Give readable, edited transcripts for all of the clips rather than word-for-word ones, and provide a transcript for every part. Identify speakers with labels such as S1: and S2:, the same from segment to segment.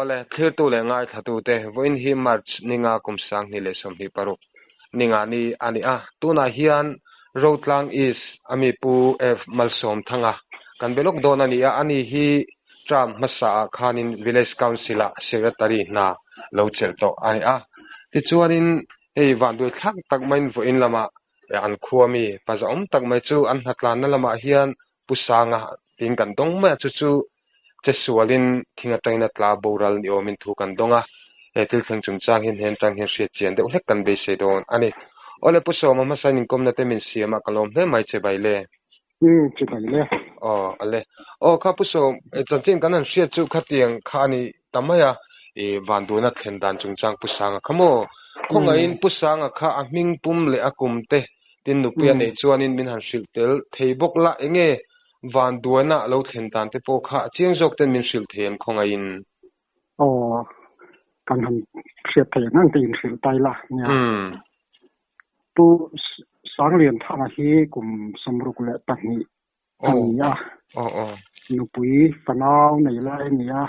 S1: Awle, thlirtu leh ngaithlatute, vawiin hi March ninga kum 2026 ninga ni a ni a, tunah hian Rotlang East a mi Pu F Malsawmthanga kan be lawk dawn a ni a, ani hi term hmasa ah khanin Village Council ah Secretary hna lo chelh tawh a ni a, tichuanin hei vanduai thlak tak maiin vawiin lamah an khua mi paza awm tak mai chu an hnatlanna lamah hian Pu Sanga tiin kan dawng mai a, chu chu che sualin thing atangin a tla boral ni awmin thu kan dawng a, he thil thleng chungchang hi hnen tang hian hriat chian deuh hlek kan beisei dawn a ni. Awle Pu Sawma hmasain inkawmna te min siam a, ka lawm hle mai che bai le.
S2: Umm che bai le.
S1: Aw ale. Aw kha Pu Sawm, chanchin kan han hriat chu khatiang kha a ni ta mai a, i vanduaina thlen dan chungchang Pu Sanga kha maw? Khawngaihin Pu Sanga kha a hming pum leh a kum te Tin nupui a neih chuanin min han hrilh tel thei bawk la, enge vanduaina a lo thlen dan te pawh kha a chiang zawk ten min hrilh thei em khawngaihin?
S2: Aw, kan han hriat thei ang ang te in hrilh tai la nia. Pu Sanglianthanga hi kum 62 a ni a, nupui fanau nei lai a ni a,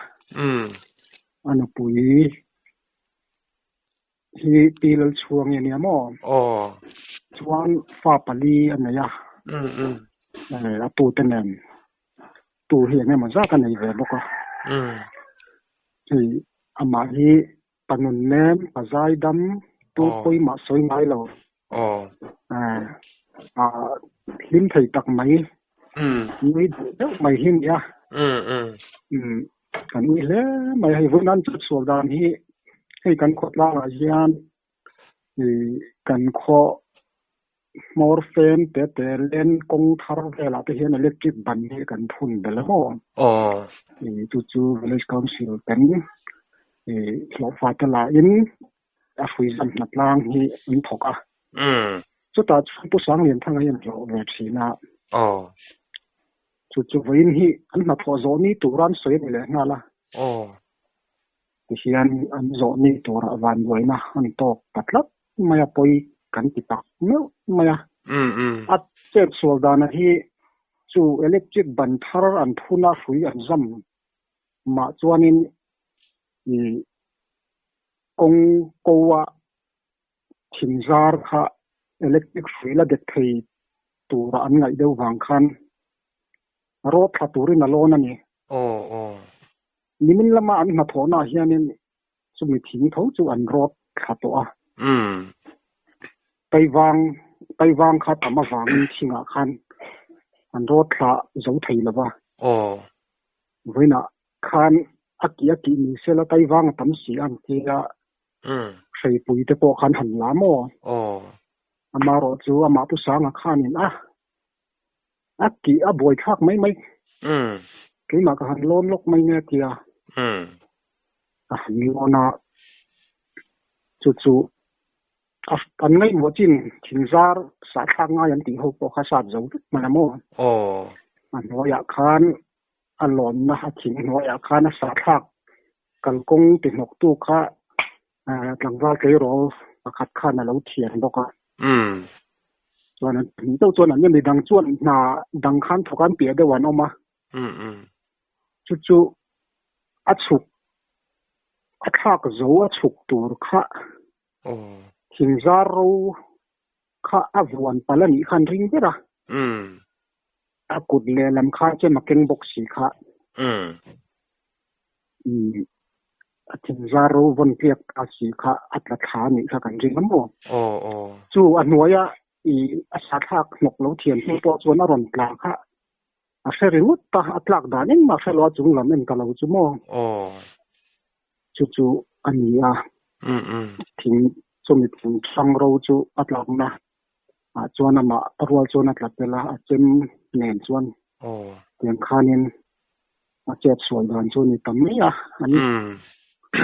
S2: a nupui Hi Pi Lalchhuangi a nia maw?
S1: Aw.
S2: Chuan fa pali a nei a.
S1: Um um.
S2: Eh, a tute nen tu hi eng emaw zat a nei ve bawk a.
S1: Um.
S2: Hei amah hi pa nun nem, pa zaidam, tu pawimah sawi ngai lo.
S1: Aw.
S2: Eh, a hlim thei tak mai.
S1: Um.
S2: Nui duh deuh mai hi a nia.
S1: Um um.
S2: Um. Kan ui hle mai a, hei vawiin an chutsual dan hi hei kan khawtlangah hian ih kan khaw hmawr fem te te len kawng thar velah te hian electric ban hi kan phun belh a maw?
S1: Aw.
S2: Ih chu chu village council ten ih hlawhfa te lahin a hrui zam hna tlang hi an thawk a. Chutah chuan Pu Sanglianthanga hian a hlawh ve thin a.
S1: Aw.
S2: Chu chu vawiin hi an hnathawh zawh ni tura an sawi a ni leh nghal a.
S1: Aw.
S2: Tihian an zawh ni tura vanduaina an tawk ta tlat mai a, pawi kan ti tak meuh mai a. A chet sual dana hi chu electric ban thar an phun a, hrui an zam mah chuanin ih kawng ko a thinzar kha electric hrui la det thei tura an ngaih deuh vang khan rawt thla turin a lawn a ni.
S1: Aw aw.
S2: Nimin lama an hnathawhna ah hianin chumi thing tho chu an rawt thla tawh a. Taivang taivang kha tam avangin thingah khan an rawt thla zo thei lo va.
S1: Aw.
S2: Vawiinah khan a kih a kih ni sela taivang a tam si a an ti a. Hreipui te pawh khan han la maw?
S1: Aw.
S2: Amaherawh chu amah Pu Sanga khanin a a tih a buai thlak mai mai. Keimah ka han lawn lawk mai nge tia. Ka han lawn a, chu chu a an ngaihmawh chin thinzar sahthlak ngai an tih ho pawh kha sat zo vek mai a maw?
S1: Aw.
S2: A hnuaiah khan a lawnna a thing hnuaiah khan a sahthlak Kalkawng ti hnawktu kha tlangval tleirawl pakhat khan a lo thian bawk a. Chuan an hmuh deuh chuan an midang chuan hna dang khan thawk an piah deuh an awm a. Chu chu a chhuk a thlak zo a chhuk tur kha thingzar ro kha a vuan palh a nih khan ring ber a. A kut lehlam kha chem a keng bawk si kha. A thinzar ro vawn tliak ta si kha a tla thla a nih kha kan ring a maw? Chu a hnuaia i a sathlak hnawk lo thiam hnu pawh chuan a rawn tla kha a hre ringawt ta, a tlak dan engmah hre lo a chung lam en ta lo chu maw? Chu chu a ni a, thing chumi thing hrang ro chu a tlakna ah chuan amah rual chuan a tla tel a, a chem nen chuan tiang khanin a chet sual dan chu a ni ta mai a, an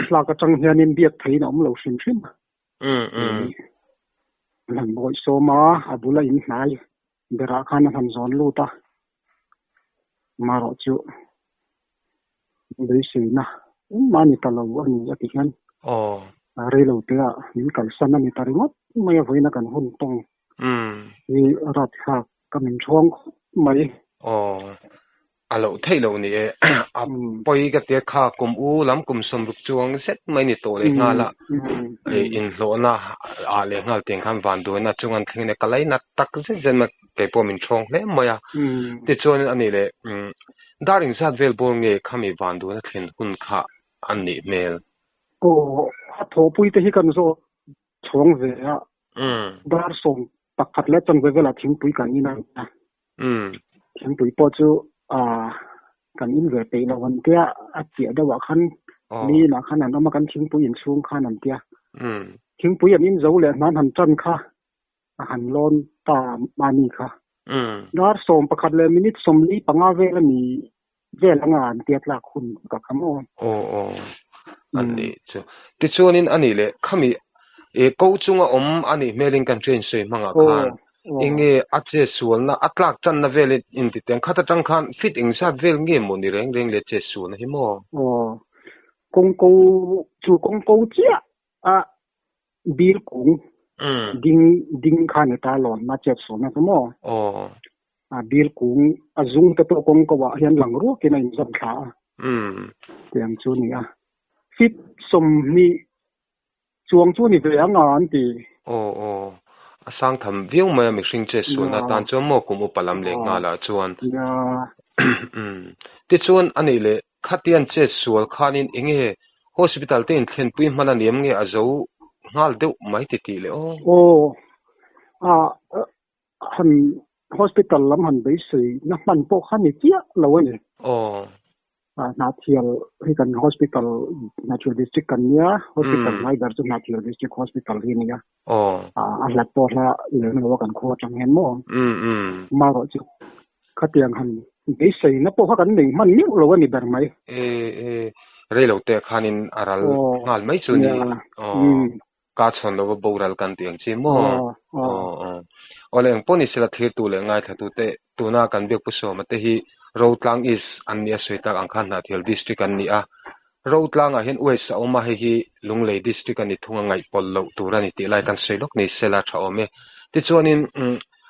S2: tlak atang hianin biak theihin a awm lo hrim hrim a. An han bawih sawm a, a bula in hnai berah khan an han zawn lut a, amaherawh chu beiseina engmah a ni ta lo a ni a ti hian reilo te ah min kalsan a ni ta ringawt mai a, vawiina kan hun tawng hi rapthlak ka min thuang khawp mai.
S1: A loh theih loh ni e. A pawi ka tia kha kum u lam kum sawmruk chuang zet mai ni tawh leh nghal a. Inhlawhna ah leh nghal tiang khan vanduaina chung an thleng in ka lainat tak zet zet mai kei pawh min thawng hle mai a. Tichuan a nih leh dar engzat vel bawr nge khami vanduaina thlen hun kha an nih hmel?
S2: Aw, a thawhpui te hi kan zawt chhawng ve a. Dar 11 leh chanve velah thingpui kan in a ni a. Thingpui pawh chu kan in ve peih lo an tia, a chiah deuhah khan mi inah khan an awm a, kan thingpui inchhung khan an tia. Thingpui an in zo leh hnan han tan kha a han lawn ta mahni kha. Dar 11 leh minute 45 vel a ni vel anga an tia tlak hun ka kha maw.
S1: Aw aw an ni chu. Tichuanin a nih leh khami e ko chunga awm a nih hmelin kan train sawi hmangah khan enge a che sualna a tlak channa vel in ti teng khat atang khan fit engzat vel nge maw ni reng reng le che sualna hi maw.
S2: Aw kawngko chu kawngko chiah a bil kung ding ding kha ni ta lawn a chet sualna chu maw.
S1: Aw.
S2: A bil kung a zung te pawh kawng ko ah hian lang ruakin a inzawm thla a. Tiang chu a ni a. Fit 20 chuang chu a ni ve ang a an ti.
S1: Aw aw. A sang tham viau mai a mihring che sualna atan chuan maw kum upa lam leh nghal ah chuan. Tichuan a nih leh khatian che sual khanin enge hospital te inthlenpui hman a niam nge a zo nghal deuh mai ti tih leh aw.
S2: Aw. A han hospital lam han beisei na hman pawh kha ni chiah lo a ni.
S1: Aw.
S2: Hnahthial hi kan hospital Hnahthial district kan nia, hospital hnai ber chu Hnahthial district hospital hi a nia.
S1: Aw.
S2: A hlat pawh hla lem lo a kan khua atang hian maw. Marawh chu khatiang han beisei na pawh kha kan nei hman miauh lo a ni ber mai.
S1: E e rei lo te khanin a ral nghal mai chu ni. Aw. Ka chhawn lova boral kan tih ang chi maw? Aw aw. Awle eng pawh ni sela thirtu leh ngaithlatute tuna kan biak Pu Sawma te hi Rotlang East an nih a sawi tak ang khan Hnahthial District an ni a. Rotlangah hian West a awm a, hei hi Lunglei District a ni thung a ngaihpawlh loh tur a ni tih lai kan sawi lawk ni sela tha awm e. Tichuanin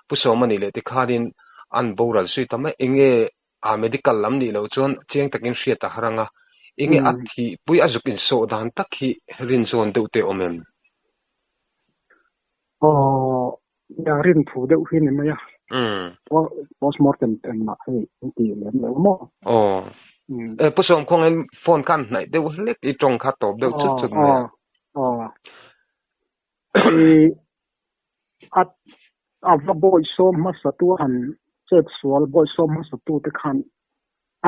S1: Pu Sawma nih leh tikhanin an boral zui ta mai. Enge a medical lam nih loh chuan chiang takin hriat a har ang a, enge a thih pui a zuk insawh dan tak hi rinzawn deuh te awm em?
S2: Aw, nia rin thu deuh hi ni mai a. Postmortem engmah hei an ti lem lo maw?
S1: Aw. E Pu Sawmkhawng in phone khan hnaih deuh hlek i tawng kha tawp deuh chut chut mai a.
S2: Aw, aw. I a a va bawihsawm hmasa tu han chet sual bawihsawm hmasa tu te khan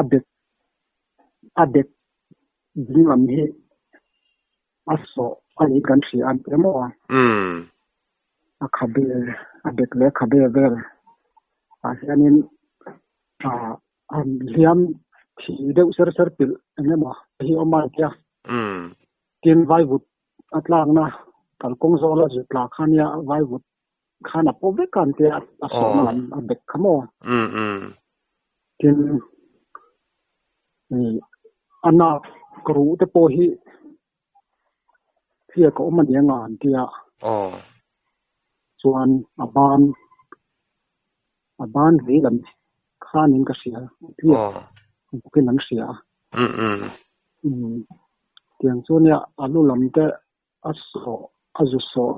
S2: a bet a bet ding lam hi a sawh a nih kan hria an ti maw? A khabe a bet leh khabe vel ah hianin ah han hliam thi deuh ser ser pilh eng emaw hi awm a tia. Tin vaivut a tlakna kalkawng zawla zut tla kha nia vaivut khan a pawh vek a an tia a sawhna lam a bek kha maw. Tin a nak ruh te pawh hi thliak a awm a ni anga an tia. Chuan a ban a ban vei lam khanin ka hria thliak bawkin an hria a. Tiang chu nia a lu lam te a sawh a zu sawh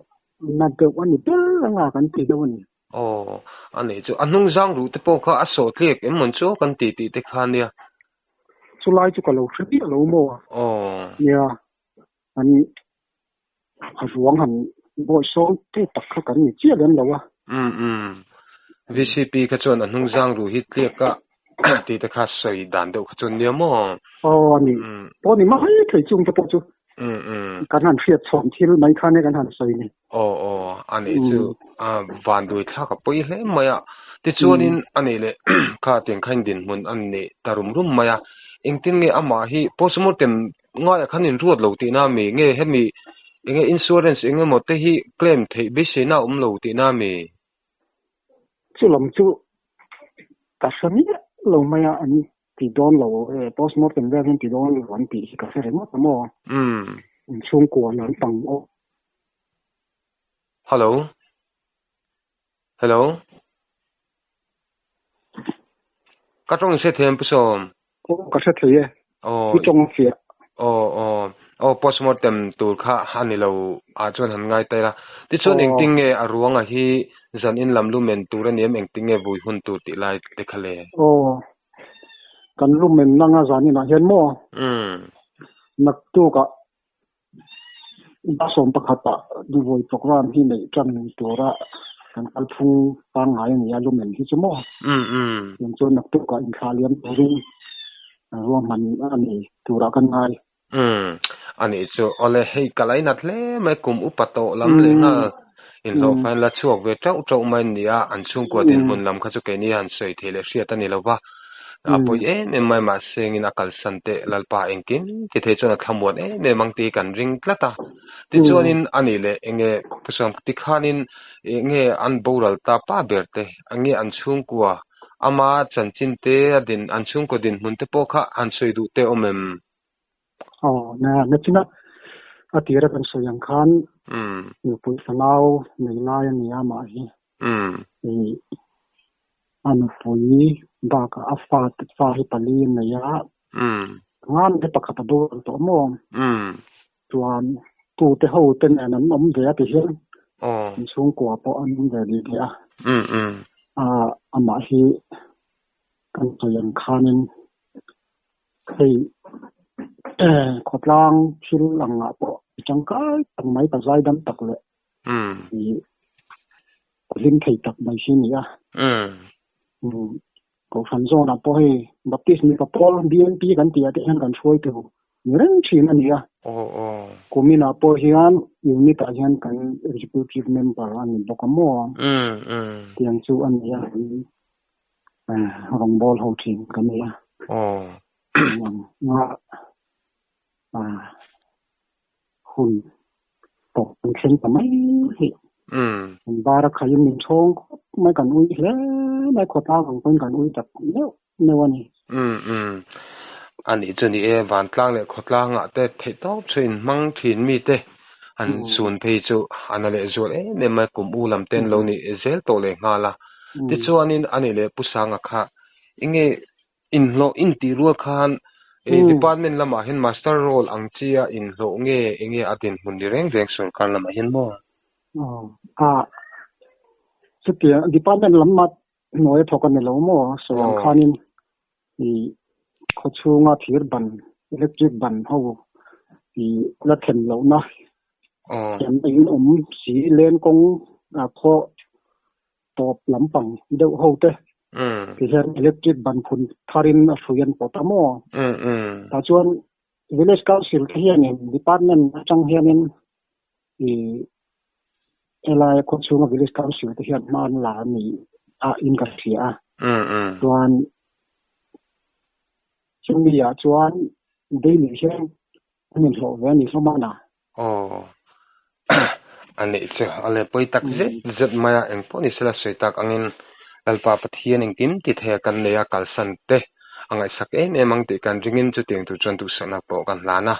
S2: na deuh a ni ber anga kan ti deuh a ni.
S1: Aw a nih chu a hnung zang ruh te pawh kha a sawh tliak em mawn chu kan ti tih te kha nia.
S2: Chulai chu ka lo hre miah lo maw?
S1: Aw.
S2: Nia an a ruang han bawi sawm tu tak kha kan ni chiah lem lo a.
S1: Umm umm. VCP kha chuan a hnung zang ruh hi tliak a tih te kha sawi dan deuh kha chuan nia maw?
S2: Aw a ni. Pawh ni mai thei chung te pawh chu kan han hriat chhawm thil mai kha nia kan han sawi ni.
S1: Aw aw a nih chu a vanduai thlak a pawi hle mai a. Tichuanin a nih leh kha tiang kha in dinhmun a nih ta rum rum mai a. Engtin nge amah hi postmortem Ngaiah khan in ruat lo tihna mi nge hemi enge insurance eng emaw te hi claim theih beiseina a awm lo tihna mi?
S2: Chu lam chu ka hre miah lo mai a, an ti dawn lo e, postmortem vel hian ti dawn lo an tih hi ka hre ringawt a maw? Inchhungkua an pang aw.
S1: Hello. Hello. Ka tawng hre them Pu Sawm.
S2: Aw ka hre thei e.
S1: Aw.
S2: I tawng a fiah.
S1: Aw aw. Aw postmortem tur kha a ni lo ah chuan han ngai ta ila. Tichuan engtin nge a ruanga hi zan in lam lumen tur a ni em engtin nge vui hun tur tih lai te kha le?
S2: Aw. Kan lumen nanga zan inah hian maw?
S1: Umm.
S2: Naktukah 11 ah vawi program hi neih tan tura kan kalphung pangngai a ni a, lumen hi chu maw? Tiang chuan naktukah inthlah liam turin ruahman a nei turah kan ngai.
S1: A nih chu. Awle, hei ka lainat hle mai, kum upa tawh lam leh nghal inhlawh fain la chhuak ve tauh tauh mai a ni a, an chhungkua dinhmun lam kha chu keini han sawi thei leh hriat a ni lo va. A pawi em em mai mahse engin a kalsan teh Lalpa engkim ti thei chuan a thlamuan em em ang tih kan ring tlat a. Tichuanin a nih leh enge Pu tikhanin enge an boral ta pa ber te enge an chhungkua ama chanchin te a din an chhungkua dinhmun te pawh kha han sawi duh te awm em?
S2: Aw na nachina a tira kan sawi ang khan nupui fanau nei lai a ni a mah hi. A nupui bakah a fa fa hi pali a nei a, ngan te pakhat a boral tawh maw? Chuan tute ho te nen an awm ve a ti hian an chhungkua pawh an awm ve dih dih a. Amah hi kan sawi ang khanin hei khawtlang thil angah pawh i tangkai tak mai ka zaidam tak leh I hlim thei tak mai hi a ni a. Kohhran zawnah pawh hei Baptist mipa pawl BNP kan tih ah te hian kan hruaitu ni reng thin a ni a. Kuminah pawh hian unit ah hian kan executive member a ni bawk a maw? Tiang chu a ni a. Rawngbâwl ho thin ka ni a. Hun tawp kan thleng ta mai hi. Kan bar a khaiin min chhawng khawp mai kan ui hle mai khawtlang ang pawhin kan ui tak meuh meuh a ni.
S1: A nih chu ni e, vantlang leh khawtlangah te theih tawp chu inhmang thin mite an sun phei chu a na leh zual em em mai kum u lam te an lo nih zel tawh leh nghal a. Tichuanin a nih leh Pu Sanga kha enge Inhlawh intih rual khan department lamah hian master roll ang chia inhlawh nge enge a dinhmun ni reng reng sorkar lamah hian maw?
S2: Aw. Chutia department lamah hnuai a thawk a ni lo maw? Sawi ang khanin i khawchhunga thir ban, electric ban ho i la thlen lohna hian a inawm si leng kawng khaw tawp lampang deuh ho te ti hian electric ban phun tharin a hrui an pawt a maw? Tah chuan village council te hianin department atang hianin i helai khaw chhunga village council te hian hma an la a ni a in ka hria a. Chuan chumi ah chuan daily hian an inhlawh ve a ni hlawm a na.
S1: Aw. A nih chu a leh pawi tak zet zet mai a, eng pawh ni sela sawi tak angin Lalpa Pathian engkim ti thei a kan nei a, kalsan te a ngaihsak em em ang tih kan ringin chutiang tur chuan duhsakna pawh kan hlan a.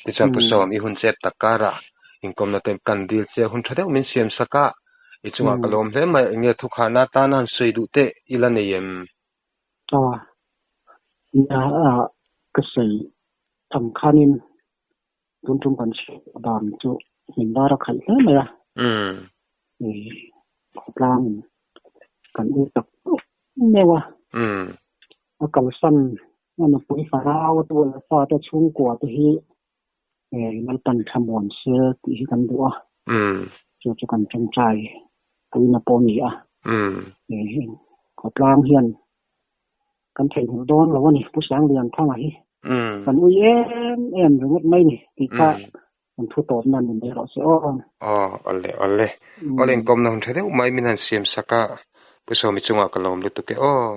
S1: Tichuan Pu Sawm, i hun chep tak karah inkawmna te kan dil che a, hun tha deuh min siam sak a, i chungah ka lawm hle mai, eng nge thukhahna atana han sawi duh teh i la nei em?
S2: Aw, nia ka sawi ang khanin Tun tum kan chhiat dan chu min bar a khalh hle mai a. Khawtlang in kan ui tak meuh a. A kalsan a nupui farau a tu leh fate chhungkua te hi Lalpan thlamuan se tih hi kan duh a. Chu chu kan tawngtai puina pawh a ni a. Khawtlang hian kan theihnghilh dawn lo a ni Pu Sanglianthanga hi kan ui em em ringawt mai ni tih kha kan thu tawpna ni mai rawh se aw.
S1: Aw awle awle awle inkawmna hun tha deuh mai min han siam sak a Pu Sawmi chungah ka lawm lutuk e aw.